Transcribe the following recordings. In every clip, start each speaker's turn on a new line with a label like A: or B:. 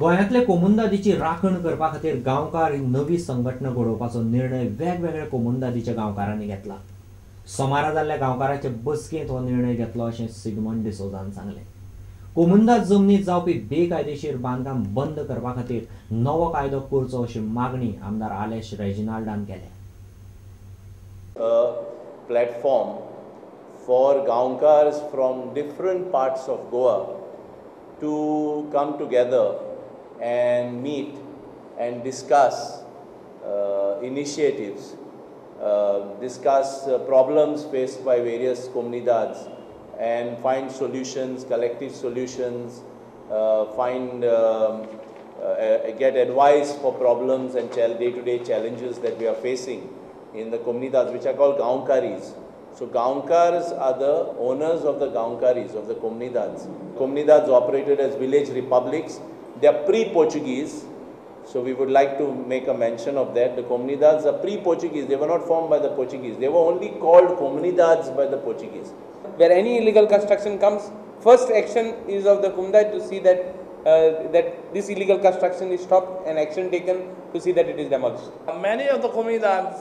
A: गोंयांतले कोमुनिदादीची राखण करपा खातीर गांवकार ही नवी संघटना घडोवपाचो निर्णय वेगवेगळ्या कोमुनिदादीच्या गांवकारांनी घेतला. सोमारा जाल्ल्या गांवकाराचे बसकेंत हो निर्णय घेतलो अशें सिगमंड डिसोझान सांगलें. कोमुनिदाद जमनीत जावपी बेकायदेशीर बांदकाम बंद करपा खातीर नवो कायदो करचो अशी मागणी आमदार आलेश रेजिनाल्डान केल्या.
B: Platform for Gaonkars from different parts of Goa to come together and meet and discuss initiatives, discuss problems faced by various comunidades and find solutions, collective solutions, find get advice for problems and day-to-day challenges that we are facing in the comunidades, which are called Gaonkaris. So Gaonkars are the owners of the Gaonkaris, of the comunidades. Comunidades operated as village republics. They are pre-Portuguese, so we would like to make a mention of that. The comunidades are pre-Portuguese. They were not formed by the Portuguese. They were only called comunidades by the Portuguese.
C: Where any illegal construction comes, first action is of the comunidad to see that that this illegal construction is stopped and action taken to see that it is demolished.
D: Many of the comunidades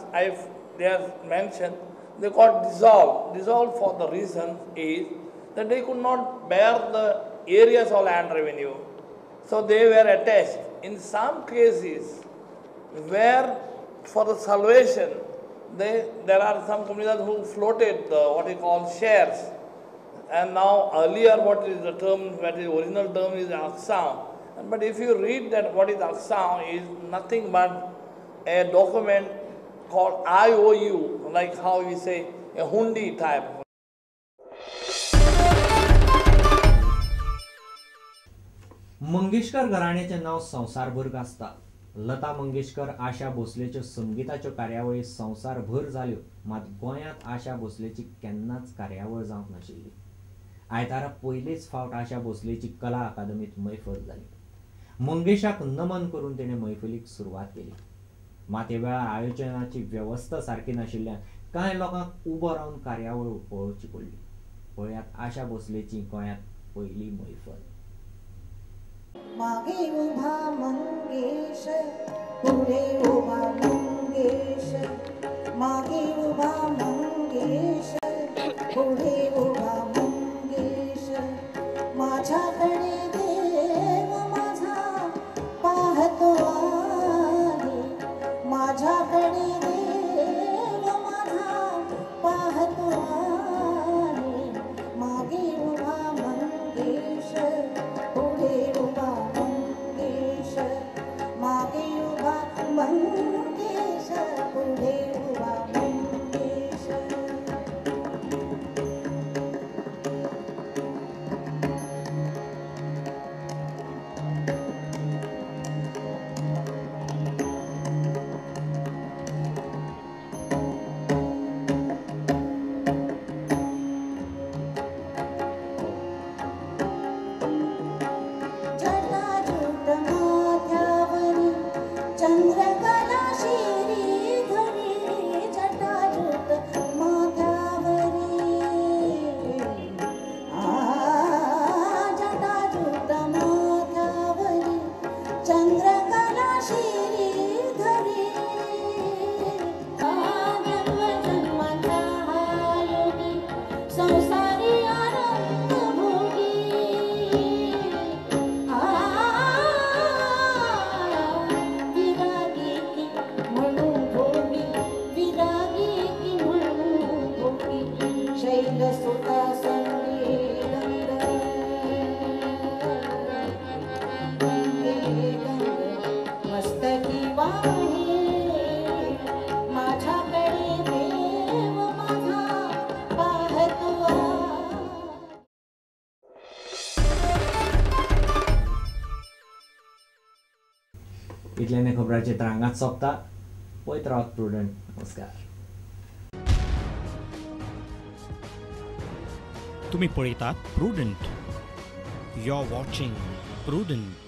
D: they have mentioned, they got dissolved. Dissolved for the reason is that they could not bear the areas of land revenue. So they were attached. In some cases where for the salvation, there are some comunidades who floated the, what you call shares. And now earlier what is the term, what is the original term is Aksam. But if you read that what is Aksam is nothing but a document called IOU, like how we say a hundi type.
A: Mangeshkar घराण्याचें नांव संवसारभर गाजता. लता मंगेशकर, आशा भोसलेच्यो संगीताच्यो कार्यावळी संवसारभर जाल्यो, मात गोंयांत आशा भोसलेची केन्नाच कार्यावळ जावंक नाशिल्ली. आयतारा पयलेच फावट आशा भोसलेची कला अकादमीत मैफल जाली. मंगेशाक नमन करून तिणें मैफलीक सुरवात केली. मात हे वेळार आयोजनाची वेवस्था सारकी नाशिल्ल्यान कांय लोकांक उबो रावन कार्यावळ पळोवची पडली. पळयात आशा भोसलेची गोंयांत पयली मैफल.
E: मागे उभा मंगेश, पुढे उभा मंगेश, मागे उभा मंगेश, पुढे उभा मंगेश, माझ्याकडे देव माझा पाहतो आहे, माझ्याकडे देव माझा पाहतो आहे, मागे उभा मंगेश, पुढे उभा मंगेश, मागे उभा मंगेश, पुढे उभा मंगेश.
A: इतल्याने खबरांचे हांगाच सोंपता. पळयत रावात प्रुडंट. नमस्कार.
F: तुम्ही पळयतात Prudent. You are watching Prudent.